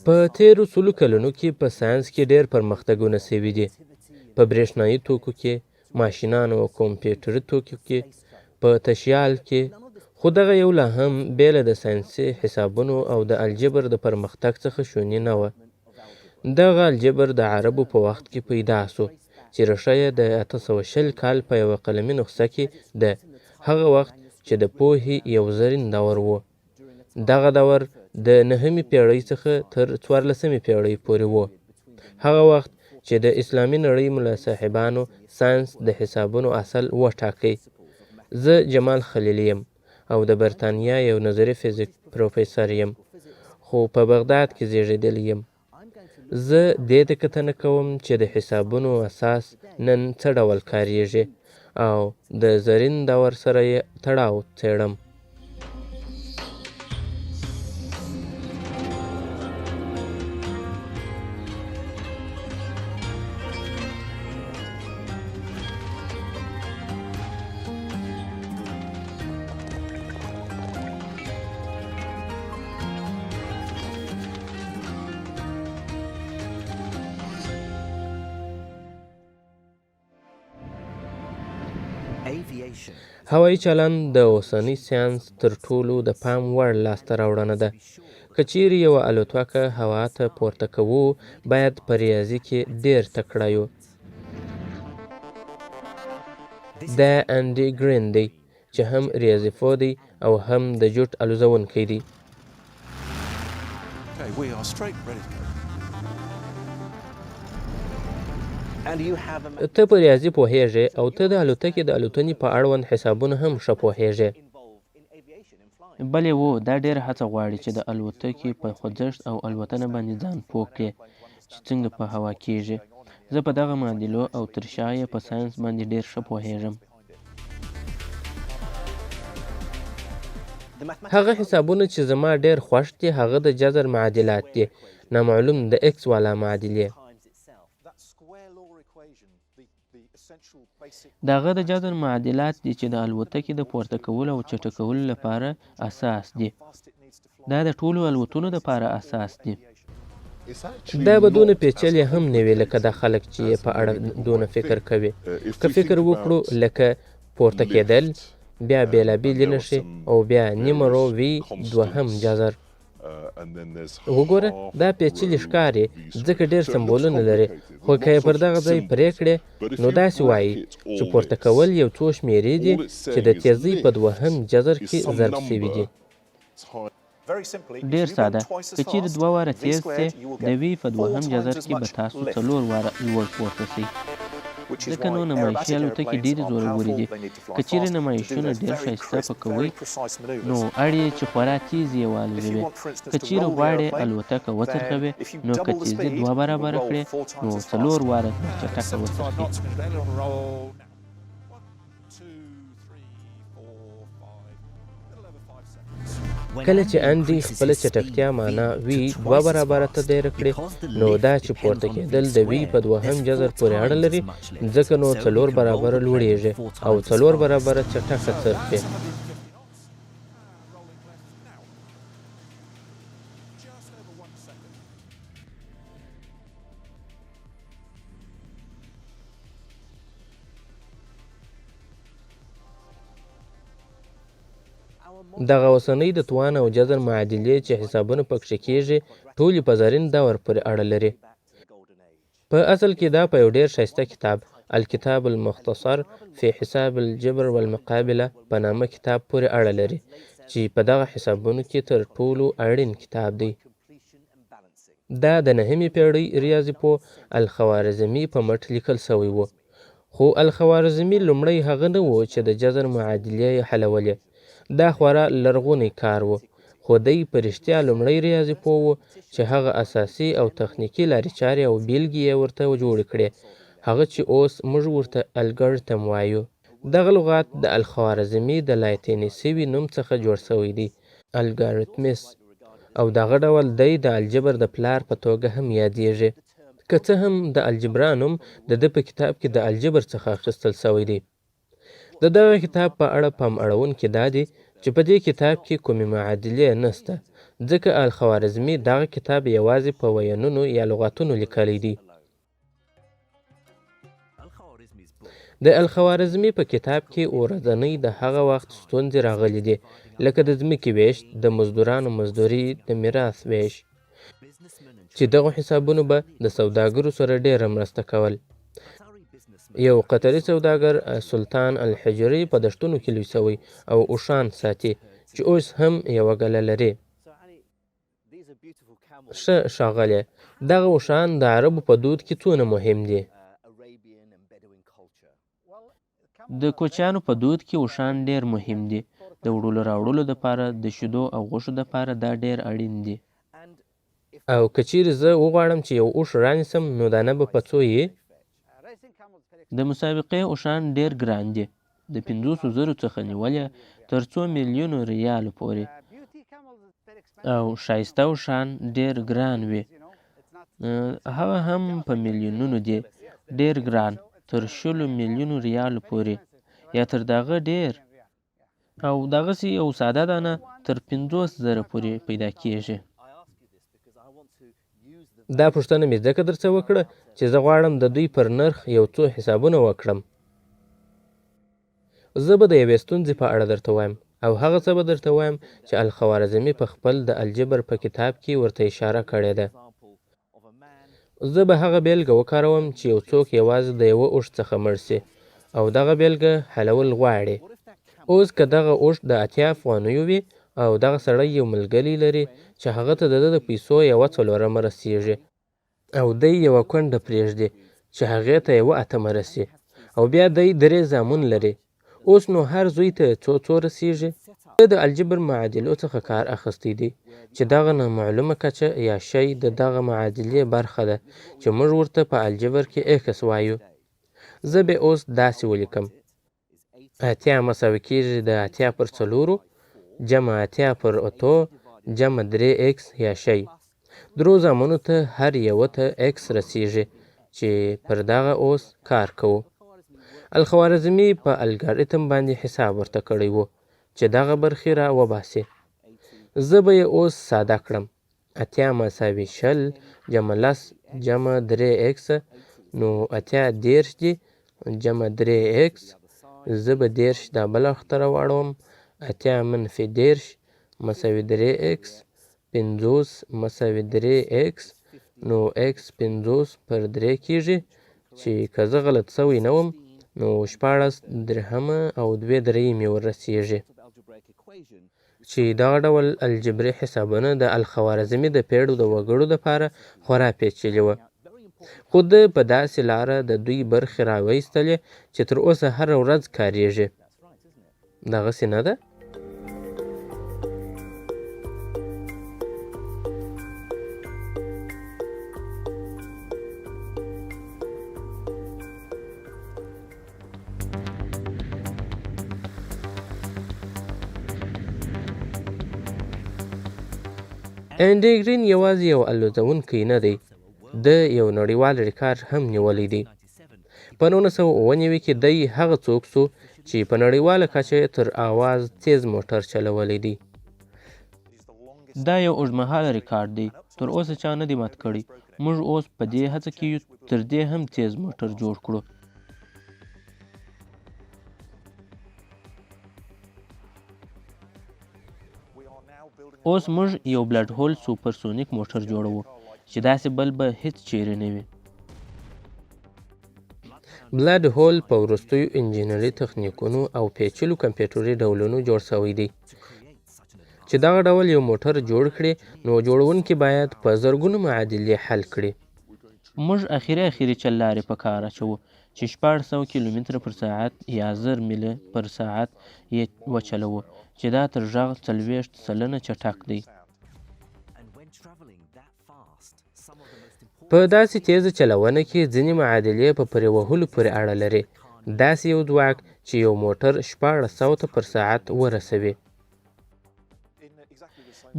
په تېرو سلو کلونو کې په ساینس کې ډېر پرمختګونه شوي دي. په برېښنايي توکو کې، ماشینانو او کمپیوټري توکو کې، په تشیال کې، خو دغه یو لا هم بې له د ساینسي حسابونو او د الجبر د پرمختګ څخه شونې نه وه. دغه الجبر د عربو په وخت کې پیدا شو چې ریښه یې د 820 کال په یوه قلمي نسخه کې ده، هغه وخت چې د پوهې یو زرین دور و. دغه دور د نهمې پېړۍ څخه تر څوارلسمې پېړۍ پورې و. هغه وخت چې د اسلامي نړۍ ملا صاحبانو ساینس د حسابونو اصل وټاکی. زه جمال خلیلي یم او د برتانیا یو نظري فزیک پروفیسر یم، خو په بغداد کې زېږېدلی یم. زه دې ته کتنه کوم چې د حسابونو اساس نن څه ډول کارېږي او د زرین دور سره یې تړاو څېړم. هوایي چلند د اوسني ساینس تر ټولو د پام وړ لاسته راوړنه ده. که چیرې یوه الوتکه هوا ته پورته کوو، باید په ریاضي کې ډېر تکړه یو. دا انډي ګرین دی چې هم ریاضي پوه دی او هم د جوټ الوزونکی دی. ته په ریاضي پوهېږې او ته د الوتکې د الوتنې په اړوند حسابونو هم ښه پوهېږې. بلې وو، دا ډېره هڅه غواړي چې د الوتکې په خوځښت او الوتنه باندې ځان پوه کړې چې څنګه په هوا کېږي. زه په دغه معادلو او تر شا یې په ساینس باندې ډېر ښه پوهېږم. هغه حسابونه چې زما ډېر خوښ دي هغه د جذر معادلات دي، نامعلوم د ایکس والا معادلې. د هغه د جذر معادلات دي چې د الوتکې د پورته کولو او چټکولو لپاره اساس دي. دا د ټولو الوتنو لپاره اساس دي. دا به دونه پېچلې هم نه وي لکه دا خلک چې یې په اړه دونه فکر کوي. که فکر وکړو لکه پورته کېدل، بیا بېلابېلې نښې او بیا نیمه رو وي دوهم جذر. وګوره، دا پېچلي ښکاري ځکه ډېر سمبولونه لري، خو که یې پر دغه ځای پرې کړې نو داسې وايي چې پورته کول یو څو شمېرې دي چې د تېزۍ په دوهم جذر کې ضرب شوي دي. ډېر ساده، که چېرې دوه واره تېز شئ، د وي په دوهم جذر کې به تاسو څلور واره لوړ پورته شئ. ځکه نو نمایشي الوتکې ډېرې زورورې دي. که چېرې نمایشونه ډېر ښایسته په کوئ، نو اړ یې چې خورا تېزې یې والوزوې. که چېرې غواړې الوتکه وڅرخوې، نو که تېزي دوه برابره کړې، نو څلور واره به چټکه وڅرخي. کله چې انډي خپله چټکتیا معنا وي دوه برابره ته ډېره کړي، نو دا چې پورته کېدل د وي په دوهم جذر پورې اړه لري، ځکه نو څلور برابره لوړېږي او څلور برابره چټکه څرخي. دغه اوسنۍ د توان او جذر معادلې چې حسابونه پکښې کېږي، ټولې په زرین دور پورې اړه لري. په اصل کې دا په یو ډېر ښایسته کتاب، الکتاب المختصر فی حساب الجبر والمقابله، په نامه کتاب پورې اړه لري چې په دغه حسابونو کې تر ټولو اړین کتاب دی. دا د نهمې پېړۍ ریاضي پوه الخوارزمي په مټ لیکل شوی و. خو الخوارزمي لومړی هغه نه و چې د جذر معادلې یې حلولې. دا خورا لرغونی کار و، خو دی په رښتیا لومړی ریاضي پوه و چې هغه اساسي او تخنیکي لارې چارې او بېلګې یې ورته جوړې کړې، هغه چې اوس موږ ورته الګړتم وایو. دغه لغات د الخوارزمي د لاتیني شوي نوم څخه جوړ شوی دی، الګاریتمس، او دغه ډول دی د الجبر د پلار په توګه هم یادېږي. که څه هم د الجبرا نوم د ده په کتاب کې د الجبر څخه اخیستل شوی دی. د دغه کتاب په اړه پام اړوونکي دا دي چې په دې کتاب کې کومې معادلې نشته، ځکه الخوارزمي دغه کتاب یوازې په ویینونو یا لغاتونو لیکلی دی. د الخوارزمي په کتاب کې ورځنۍ د هغه وخت ستونزې راغلي دي، لکه د ځمکې وېش، د مزدورانو مزدوري، د میراث وېش، چې دغو حسابونو به د سوداګرو سره ډېره مرسته کول. یو قطري سوداګر سلطان الحجري په دښتونو کې لوی شوی او اوښان ساتي، چې اوس هم یوه ګله لري. ښه ښاغليه، دغه اوښان د عربو په دود کې څونه مهم دي؟ د کوچیانو په دود کې اوښان ډېر مهم دي، د وړلو راوړلو دپاره، د شیدو او غوښو دپاره دا ډېر اړین دي. او که چېرې زه وغواړم چې یو اوښ رانیسم، نو دانه به په څو یي؟ د مسابقې اوښان ډېر ګران دي، د 50 زرو څخه نیولې تر څو میلیونو ریالو پورې. او ښایسته اوښان ډېر ګران وي، هغه هم په میلیونونو دي، ډېر ګران، تر 20 میلیونو ریالو پورې، یا تر د هغه ډېر. او دغسې یو ساده دانه تر 50 زره پورې پیدا کېږي. دا پوښتنه مې ځکه درڅه وکړه چې زه غواړم د دوی پر نرخ یو څو حسابونه وکړم. زه به د یوې ستونزې په اړه درته وایم، او هغه څه به درته وایم چې الخوارزمي په خپل د الجبر په کتاب کې ورته اشاره کړې ده. زه به هغه بېلګه وکاروم چې یو څوک یوازې د یوه اوښ څخه مړ شي او دغه بېلګه حلول غواړي. اوس که دغه اوښ د 80 افغانیو وي او دغه سړی یو ملګری لري چې هغه ته د ده د پیسو 1/4 رسېږي، او دی یوه کونډه پرېږدي چې هغې ته 1/8 رسي، او بیا دی 3 زامن لري، اوس نو هر زوی ته څو څو رسېږي؟ ده د الجبر معادلو څخه کار اخیستی دی، چې دغه نامعلومه کچه یا شی د دغه معادلې برخه ده چې موږ ورته په الجبر کې ایکس وایو. زه به اوس داسې ولیکم: 80 مساوي کېږي د 80 پر 4 جمع 80 پر 8 جمع 3 ایکس یا شی. درو زامنو ته هر یوه ته ایکس رسېږي چې پر دغه اوس کار کوو. الخوارزمي په الګاریتم باندې حساب ورته کړی و چې دغه برخې را وباسي. زه به یې اوس ساده کړم: 80 مساوي 20 جمع 10 جمع 3 ایکس، نو 80 30 دي جمع 3 ایکس، زه به 30 دا بل اړخ ته راواړوم، 80 منفي 30 مساوي 3 ایکس، 50 مساوي 3 ایکس، نو ایکس 50 پر 3 کېږي، چې که زه غلط شوی نه وم نو 16 درهمه او 2/3 ورسېږي. چې دغه ډول الجبري حسابونه د الخوارزمي د پېړو د وګړو دپاره خورا پېچلي وه، خو ده په داسې لاره د دوی برخې راویستلې چې تر اوسه هره ورځ کارېږي. دغسې نه ده؟ انډي ګرین یوازې یو الوزونکی نه دی، ده یو نړیوال ریکارډ هم نیولی دی. په 1997 کې دی هغه څوک سو چې په نړیواله کچه یې تر اواز تېز موټر چلولی دی. دا یو اوږدمهاله ریکارډ دی، تر اوسه چا نه دی مات کړی. موږ اوس په دې هڅه کې یو تر دې هم تېز موټر جوړ کړو. اوس موږ یو بلډ هول سوپرسونیک موټر جوړوو چې داسې بل به هیڅ چیرې نه وي. بلډ هول په وروستیو انجنیري تخنیکونو او پیچلو کمپیوټري ډولونو جوړ شوی دی. چې دغه ډول یو موټر جوړ کړي نو جوړونکي باید په زرګونو معادلې حل کړي. موږ اخري اخري چل لارې په کار اچوو چې 1600 کیلومتره پر ساعت یا 1000 میله پر ساعت یې وچلوو، چې دا تر غږ 40% چټک دی. په داسې تېزه چلونه کې ځینې معادلې په پورې وهلو پورې اړه لري، داسې یو ځواک چې یو موټر 1600 ته پر ساعت ورسوي.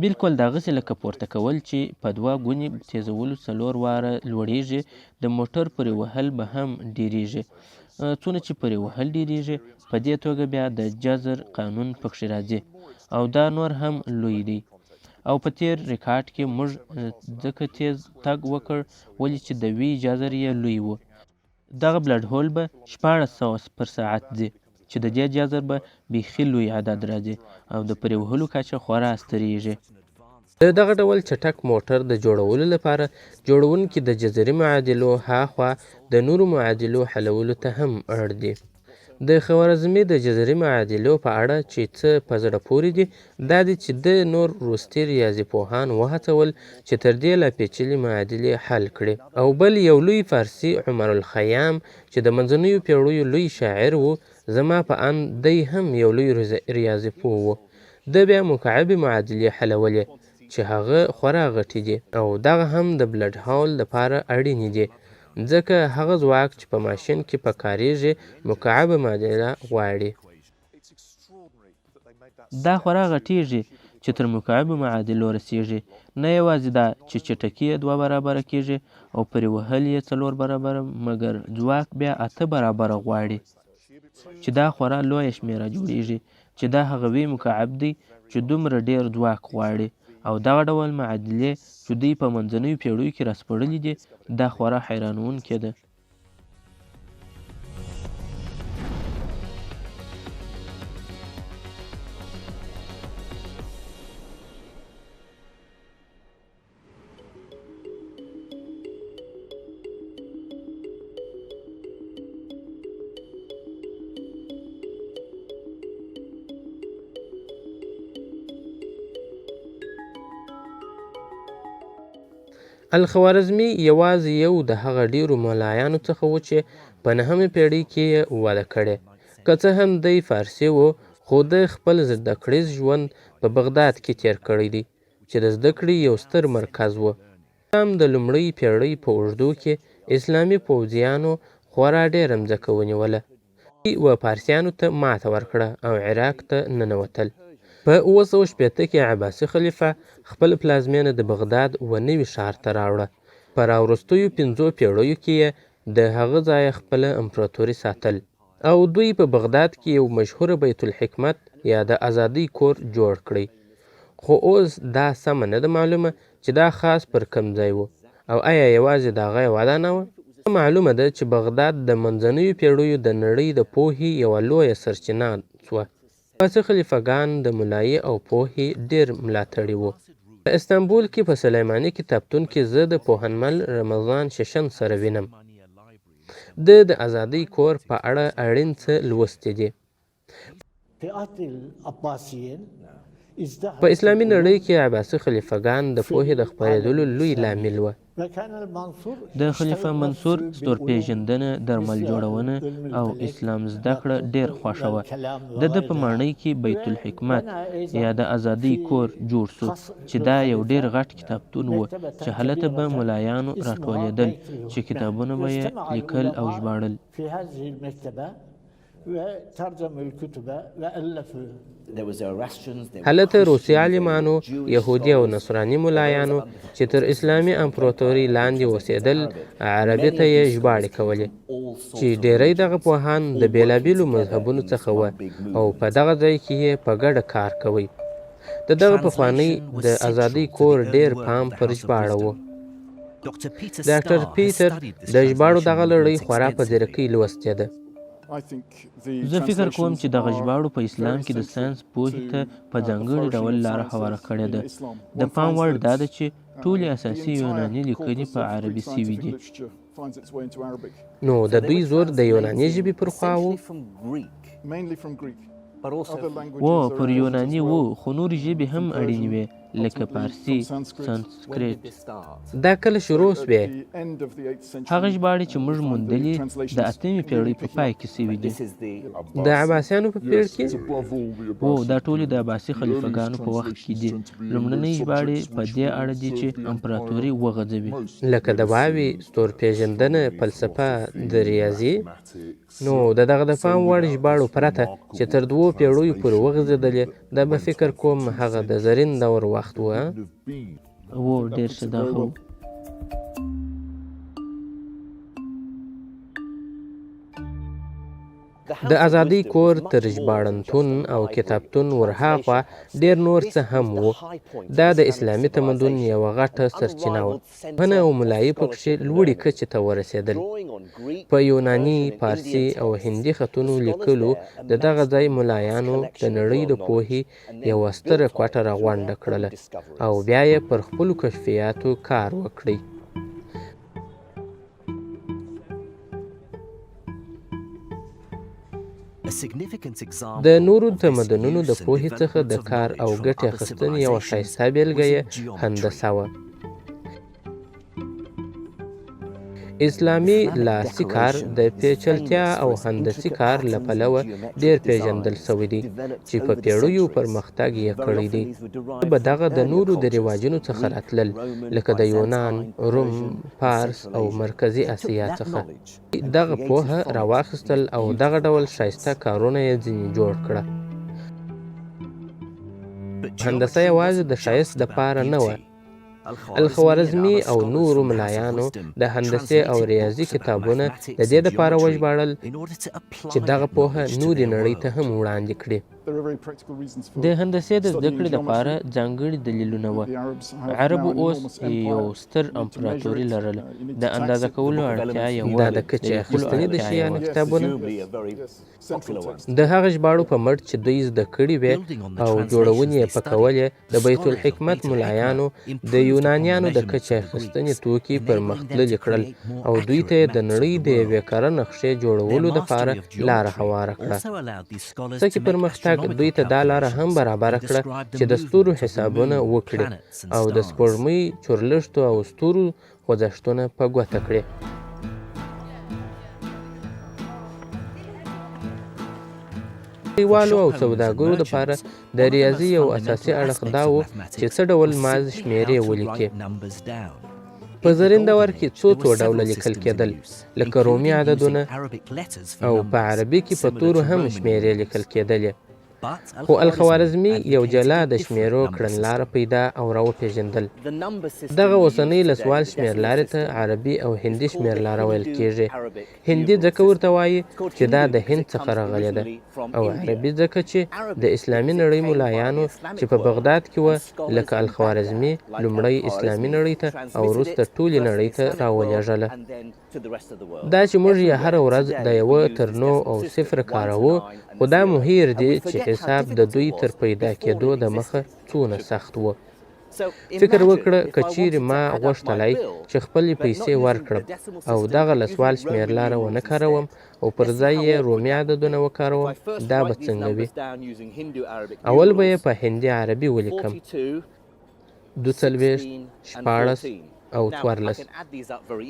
بلکل دغسې لکه پورته کول چې په 2 ګوني تېزولو 4 واره لوړېږي، د موټر پورې وهل به هم ډېرېږي. څونه چې پورې وهل ډېرېږي، په دې توګه بیا د جذر قانون پکښې راځي او دا نور هم لوی دی. او په تېر ریکارډ کې موږ ځکه تېز تګ وکړ ولې چې د وي جذر یې لوی و. دغه بلډ هول به 1600 پر ساعت ځي چې د دې جذر به بیخي لوی عدد راځي او د پورې وهلو کچه خورا سترېږي. د دغه ډول چټک موټر د جوړولو لپاره جوړوونکي د جذري معادلو هاخوا د نورو معادلو حلولو ته هم اړ دي. د خوارزمي د جذري معادلو په اړه چې څه په زړه پورې دي دا دي چې ده نور وروستي ریاضي پوهان وهڅول چې تر دې لا پېچلې معادلې حل کړي. او بل یو لوی فارسي عمرالخیام چې د منځنیو پېړیو لوی شاعر و، زما په اند دی هم یو لوی ریاضي پوه و، ده بیا مکعبې معادلې حلولې چې هغه خورا غټې دي او دغه هم د بلډ هول لپاره اړینې دي ځکه هغه ځواک چې په ماشین کې په کارېږي مکعبه معادله غواړي. دا خورا غټېږي چې تر مکعبو معادلو رسېږي، نه یوازې دا چې چټکي یې دوه برابره کېږي او پورې وهل یې څلور برابره مګر ځواک بیا اته برابره غواړي چې دا خورا لویه شمېره جوړېږي چې دا هغه وي مکعب دی چې دومره ډېر ځواک غواړي او دغه ډول معادلې چې دوی په منځنیو پېړیو کې راسپړلې دي دا خورا حیرانوونکې ده. الخوارزمي یوازې یو د هغه ډېرو ملایانو څخه و چې په نهمې پېړۍ کې یې وده کړې. که څه هم دی فارسي و، خو ده خپل زده کړیز ژوند په بغداد کې تېر کړی دی چې د زده کړې یو ستر مرکز و. اسلام د لومړۍ پېړۍ په اوږدو کې اسلامي پوځیانو خورا ډېره مځکه ونیوله. دوی و پارسیانو ته ماته ورکړه او عراق ته ننوتل. په 760 کې عباسي خلیفه خپله پلازمېنه د بغداد و نوي ښار ته راوړه. په راوروستیو پنځو پېړیو کې یې د هغه ځایه خپله امپراتوري ساتل او دوی په بغداد کې یو مشهوره بیت الحکمت یا د ازادۍ کور جوړ کړی. خو اوس دا سمه نه ده معلومه چې دا خاص پر کوم ځای و او ایا یوازې د هغه یوه دانه وه؟ دا معلومه ده چې بغداد د منځنیو پېړیو د نړۍ د پوهې یوه لویه سرچینه شوه. عباسي خلیفه ګان د ملایي او پوهې ډېر ملاتړي وو. په استانبول کې په سلیماني کتابتون کې زه د پوهنمل رمضان ششن سره وینم. ده د ازادۍ کور په اړه اړین څه لوستي دي. په اسلامي نړۍ کې عباسي خلیفه ګان د پوهې د خپرېدلو لوی لامل وه. د خلیفه منصور ستورپېژندنه، درمل جوړونه او اسلام زده کړه ډېر خوښه وه. د ده په ماڼۍ کې بیت الحکمت یا د ازادۍ کور جوړ شو چې دا یو ډېر غټ کتابتون و چې هلته به ملایانو راټولېدل چې کتابونه به یې لیکل او ژباړل. هلته روسي عالمانو، یهودي او نصراني ملایانو چې تر اسلامي امپراتورۍ لاندې اوسېدل، عربي ته یې ژباړې کولې، چې ډېری دغه پوهان د بېلابېلو مذهبونو څخه وه او په دغه ځای کې یې په ګډه کار کوی. د دغه پخوانۍ د ازادۍ کور ډېر پام پر ژباړه و. ډاکټر پیتر د ژباړو دغه لړۍ خورا په ځیرکۍ لوستې ده. زه فکر کوم چې دغه ژباړو په اسلام کې د ساینس پوهې ته په ځانګړي ډول لاره هواره کړې ده. د پام وړ دا ده چې ټولې اساسي یوناني لیکنې په عربي سوي دي. نو د دوی زور د یوناني ژبې پر خوا و؟ و، پر یوناني و، خو نورې ژبې هم اړینې وې، لکه پارسي، سانسکریټ. دا کله شروع شوې؟ هغه ژباړې چې موږ موندلي د اتمې پېړۍ په پای کې شوې دي. د عباسیانو په پېړ کې؟ هو، دا ټولې د عباسي خلیفه ګانو په وخت کې دي. لومړنۍ ژباړې په دې اړه دي چې امپراتوري وغځوي. لکه دواوې، ستورپېژندنه، فلسفه، د ریاضي؟ نو د دغه د پام وړ ژباړو پرته چې تر دوو پېړیو پورې وغځېدلې، دا به فکر کوم هغه د زرین دور وخت و. هو، ډېر ښه، دا ښه و. د ازادۍ کور تر ژباړنتون او کتابتون ور هاخوا ډېر نور څه هم وو. دا د اسلامي تمدن یوه غټه سرچینه وه. پوهنه او ملایي پکښې لوړې کچې ته ورسېدل. په یوناني، پارسي او هندي خطونو لیکلو د دغه ځای ملایانو د نړۍ د پوهې یوه ستره کوټه راغونډه کړله او بیا یې پر خپلو کشفیاتو کار وکړی. د نورو تمدنونو د پوهې څخه د کار او ګټې اخیستنې یوه ښایسته بېلګه یې هندسه وه. اسلامي لاسي کار د پیچلتیا او هندسي کار له پلوه ډېر پېژندل شوی دی چې په پېړیو پرمختګ یې کړی دی. به دغه د نورو د رواجونو څخه راتلل لکه د یونان، روم، پارس او مرکزي اسیا څخه. دغه پوهه راواخیستل او دغه ډول ښایسته کارونه یې ځینې جوړ کړه. هندسه یوازې د ښایست دپاره نه وه. الخوارزمي او نورو ملایانو د هندسې او ریاضي کتابونه د دې دپاره وژباړل چې دغه پوهه نورې نړۍ ته هم وړاندې کړي. د هندسې د زده کړې دپاره ځانګړي دلیلونه وه. عربو اوس یو ستر امپراتوري لرله، د اندازه کولو اړتیا یې وه، دا د کچې اخیستنې د شیانو کتابونه، د هغه ژباړو په مټ چې دوی زده کړې وې او جوړونې یې په کولې، د بیت الحکمت ملایانو د یونانیانو د کچې اخیستنې توکي پرمختللي کړل او دوی ته یې د نړۍ د یوې کره نقشې جوړولو دپاره لاره هواره کړه. څه کې پرمختګ دوی ته دا لاره هم برابره کړه چې د ستورو حسابونه وکړي او د سپوږمۍ، چورلښتو او ستورو خوځښتونه په ګوته کړي. کلیوالو او سوداګرو دپاره د ریاضي یو اساسي اړخ دا و چې څه ډول ماز شمېرې ولیکي. په زرین دور کې څو څو ډوله لیکل کېدل لکه رومي عددونه او په عربي کې په تورو هم شمېرې لیکل کېدلې. خو الخوارزمي یو جلا د شمېرو کړنلاره پیدا او راوپېژندل. دغه اوسنۍ لسوال شمېرلارې ته عربي او هندي شمېرلاره ویل کېږي. هندي ځکه ورته وايي چې دا د هند څخه راغلې ده او عربي ځکه چې د اسلامي نړۍ ملایانو چې په بغداد کې وه لکه الخوارزمي لومړی اسلامي نړۍ ته او وروسته ټولې نړۍ ته راولېږله. دا چې موږ یې هره ورځ د یوه تر نو او صفر کاروو، خو دا مو هېر دي چې حساب د دوی تر پیدا کېدو د مخه څونه سخت و. فکر وکړه که چېرې ما غوښتلای چې خپلې پیسې ورکړم او دغه لسوال شمېرلاره ونه کاروم او پر ځای یې رومي عددونه وکاروم، دا به څنګه وي؟ اول به یې په هندي عربي ولیکم. 42، 16 او 14.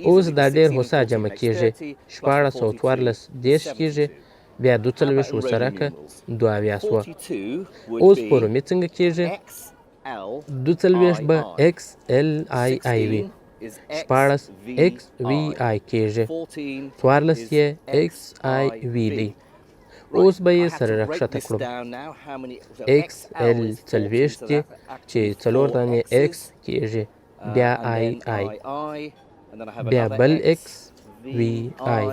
اوس دا ډېر هوسا جمع کېږي، 16 او 14 30 کېږي، بیا 42 ورسره که 72 سوه. اوس په رومي څنګه کېږي؟ 42 به ایکس ایل آی آی وي، 16 ایکس وي آی کېږي، 14 یې ایکس آی وي دی. اوس به یې سره راکښته کړم. ایکس ایل 40 دي چې څلور دانې ایکس کېږي، بیا آی آی، بیا بل ایکس وي آی،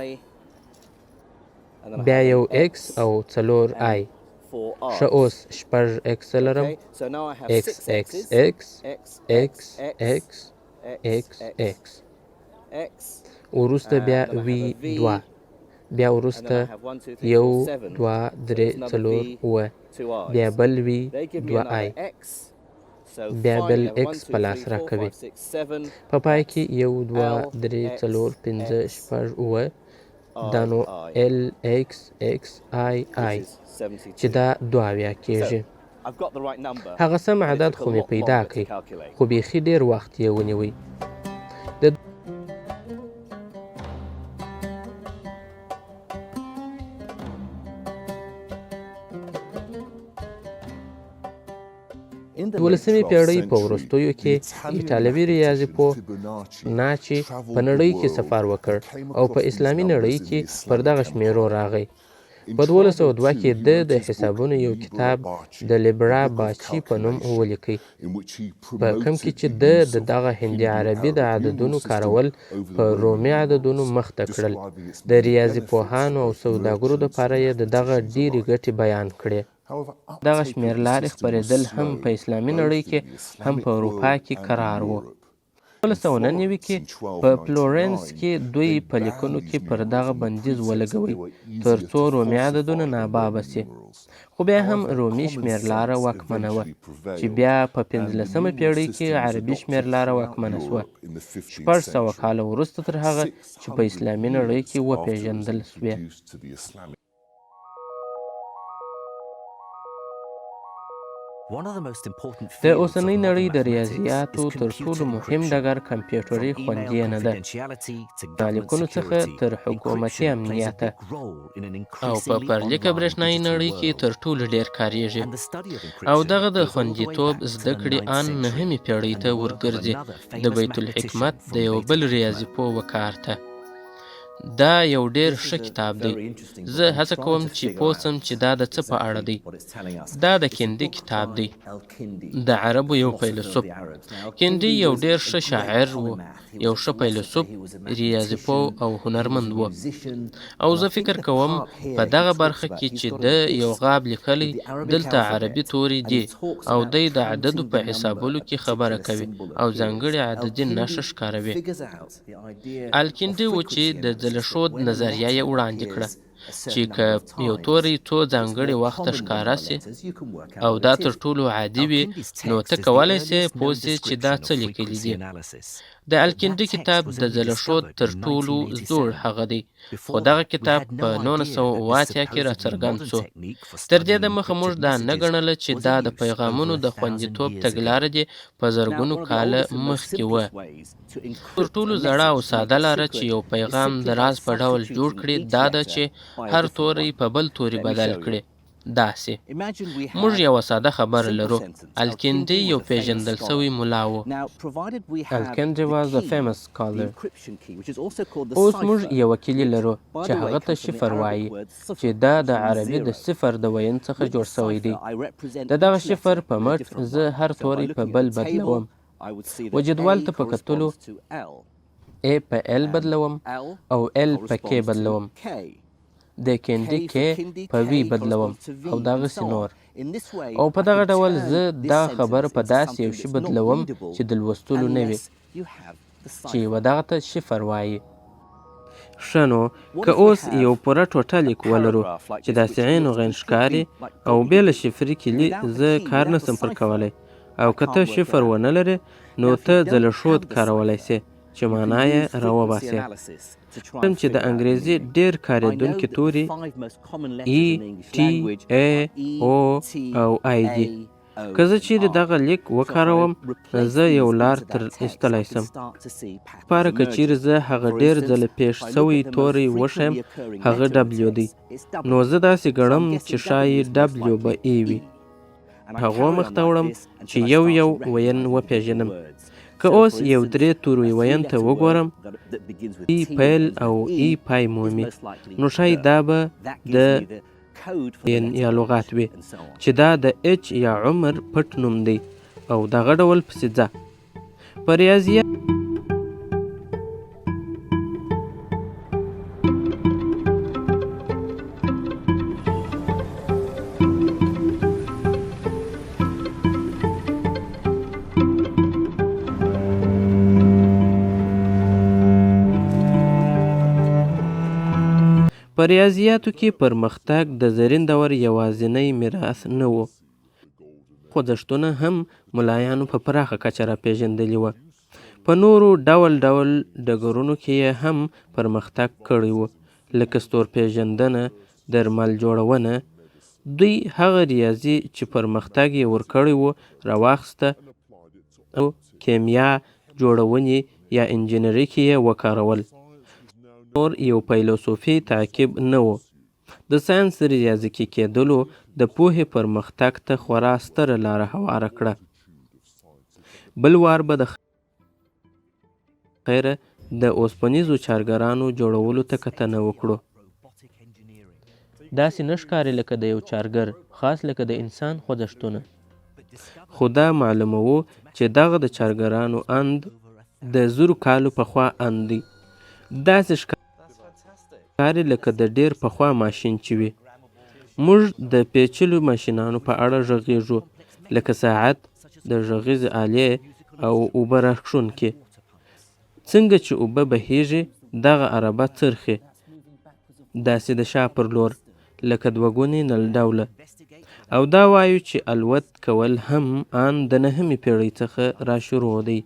بیا یو ایکس او څلور آی. ښه اوس شپږ ایکس لرم، ایکس ایکس ایکس ایکس ایکس ایکس ایکس، وروسته بیا وي دوه، بیا وروسته یو دوه درې څلور اووه، بیا بل وي دوه آی، بیا بل ایکس په لاس راکوي. په پای کې یو دوه درې څلور پنځه شپږ اووه، دا نو ایل ایکس ایکس آی آی چې دا 72 کېږي. هغه سم عدد خو مې پیدا کړ، خو بیخي ډېر وخت یې ونیوی. د دولسمې پېړۍ په وروستیو کې ایټالوي ریاضي پوه ناچي په نړۍ کې سفر وکړ او په اسلامي نړۍ کې پر دغه شمېرو راغی. په 1202 کې ده د حسابونو یو کتاب د لیبرا باچي په نوم ولیکی، په کوم کې چې ده د دغه هندي عربي د عددونو کارول په رومي عددونو مخته کړل. د ریاضي پوهانو او سوداګرو دپاره یې د دغه ډېرې ګټې بیان کړې. دغه شمېرلارې خپرېدل هم په اسلامي نړۍ کې هم په اروپا کې کرار وو. 1299 کې په فلورنس کې دوی په لیکنو کې پر دغه بندیز ولګوی تر څو رومي عددونه نابابه شي. خو بیا هم رومي شمېرلاره واکمنه وه، چې بیا په پنځلسمه پېړۍ کې عربي شمېرلاره واکمنه شوه، 600 کاله وروسته تر هغه چې په اسلامي نړۍ کې وپېژندل شوې. د اوسنۍ نړۍ د ریاضیاتو تر ټولو مهم ډګر کمپیوټري خوندیینه ده، له لیکونو څخه تر حکومتي امنیته، او په پرلیکه برېښنايي نړۍ کې تر ټولو ډېر کارېږي. او دغه د خوندیتوب زده کړې ان نهمې پېړۍ ته ورګرځي، د بیت الحکمت د یوه بل ریاضي پوه و کار ته. دا یو ډېر ښه کتاب دی. زه هڅه کوم چې پوه شم چې دا د څه په اړه دی. دا د کندي کتاب دی، د عربو یو فیلسوف. کندي یو ډېر ښه شاعر و، یو ښه فیلسوف، ریاضي پوه او هنرمند و. او زه فکر کوم په دغه برخه کې چې ده یو غاب لیکلی، دلته عربي توري دي او دی د عددو په حسابولو کې خبره کوي او ځانګړې عددي نښه ښکاروي. الکندي و چې د ځلښود نظریه یې وړاندې کړه، چې که یو توری څو ځانګړي وخته ښکاره شي او دا تر ټولو عادي وي، نو ته کولی شې پوه شې چې دا څه لیکلي دي. د الکندي کتاب د ځلښود تر ټولو زوړ هغه دی، خو دغه کتاب په 1987 کې راڅرګند شو. تر دې دمخه موږ دا نه ګڼله چې دا د پیغامونو د خوندیتوب تګلاره دې په زرګونو کاله مخکې وه. تر ټولو زړه او ساده لاره چې یو پیغام د راز په ډول جوړ کړې دا ده چې هر توری په بل توري بدل کړې. داسې. موږ یوه ساده خبره لرو. الکندي یو پېژندل شوی ملا و. Al-Kindi was a famous scholar. اوس موږ یوه کیلي لرو چې هغه ته شفر وايي، چې دا د عربي د صفر د ویین څخه جوړ شوی دی. د دغه شفر په مټ زه هر توری په بل بدلوم. و جدول ته په کتلو، A په L بدلوم او L په K بدلوم. د کندي K په V بدلوم او دغسې نور. او په دغه ډول زه دا خبره په داسې یو شي بدلوم چې د لوستلو نه وي، چې و دغه ته شفر وايي. ښه نو، که اوس یو پوره ټوټه لیک ولرو چې داسې عین و غین ښکاري او بې له شفري کیلي زه کار نه شم پر کولی، او که ته شفر ونه لرې نو ته ځلښود کارولی شې چې معنا یې راوباسې. کوم چې د انګریزي ډېر کارېدونکي توري E، T، A، O او I دي. که زه چیرې دغه لیک وکاروم، زه یو لار تر ایستلی شم. لپاره که چیرې زه هغه ډېر ځله پېښ شوی توری وښیم، هغه W دی، نو زه داسې ګڼم چې ښایي W به E وي. هغو مخته وړم چې یو یو ویین وپېژنم. که اوس یو درې توری ویین ته وګورم، E پیل او E پای مومي، نو ښایي دا به د ویین یا لغات وي، چې دا د H یا عمر پټ نوم دی او دغه ډول پسې ځه. په ریاضیاتو کې پرمختګ د زرین دور یوازینی میراث نه و. خوځښتونه هم ملایانو په پراخه کچه راپېژندلي وه. په نورو ډول ډول ډګرونو کې یې هم پرمختګ کړی و، لکه ستورپېژندنه، درمل جوړونه. دوی هغه ریاضي چې پرمختګ یې ورکړی و راواخیسته او کیمیا جوړونې یا انجنیري کې یې وکارول. نور یو فیلسوفي تعقیب نه و. د ساینس ریاضیکي کېدلو د پوهې پرمختګ ته خورا ستره لاره هواره کړه. بل وار به د خیره د اوسپنیزو چارګرانو جوړولو ته کتنه وکړو. داسې نه ښکاري لکه د یو چارګر، خاص لکه د انسان خوځښتونه. خو دا معلوموو چې دغه د چارګرانو اند د زرو کالو پخوا اند دی. داسې ښکاري لکه د ډېر پخوا ماشین چې وي. موږ د پېچلو ماشینانو په اړه غږېږو، لکه ساعت، د غږیزې آلې او اوبه راکښونکي. څنګه چې اوبه بهېږي، دغه عربه څرخي، داسې د شا پر لور، لکه دوه ګونی نل ډوله. او دا وایو چې الوت کول هم آن د نهمې پېړۍ څخه را شروع دی.